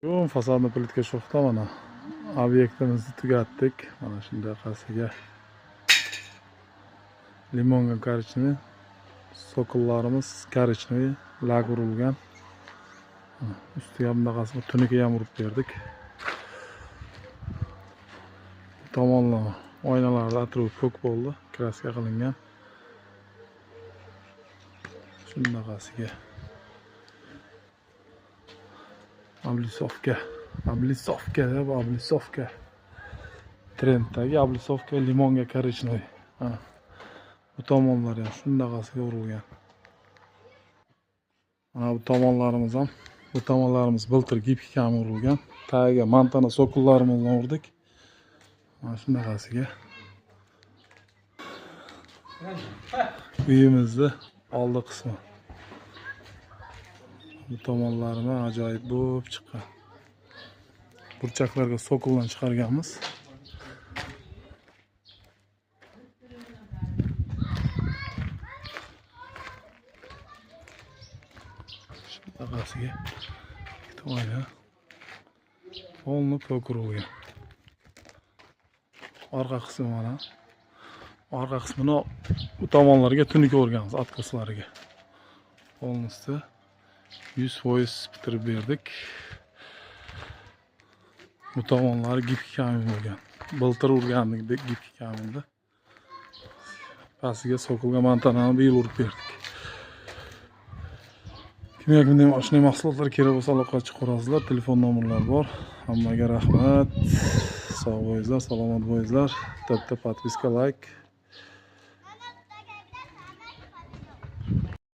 Bugun fasadni plitka sho'xda mana obyektimizni tugatdik. Mana shundaqasiga limonga korичневый, sokollarimiz korичневый, lak urilgan. Ustiga bunaqasi tunuka ham urib berdik. Tomonlama oynalarda atrof ko'k bo'ldi, kraska qilingan. Shundaqasiga облицовка, облицовка deb облицовка. Trenddagi облицовка limonga korичневый. Mana bu tomonlari ham shundaqasiga urilgan. Mana bu tomonlarimiz ham, bu tomonlarimiz biltir gipga ham urilgan. Tagiga mantana sokullarimizni urdik. Mana shundaqasiga. Uyimizni oldi qismi. Bu tomonlarimi ajoyib bo'lib chiqqan. Burchaklarga sokuldan chiqarganmiz. Shundaqasiga ikkita oyna polni pok urilgan. Orqa qismi mana. Orqa qismini bu tomonlarga tunuka urganmiz, atkoslariga. Polnisi 100% bitirib berdik. Bu tomonlari gipki kamin bo'lgan. Biltir urgandik gipki kaminda. Pastiga sokulga mantanani bu yil urib berdik. Kimga kimda shunday mahsulotlar kerak bo'lsa aloqaga chiqaverasizlar. Telefon nomerlari bor. Hammaga rahmat. Sog' bo'linglar, salomat bo'linglar. Bitta podpiska, like.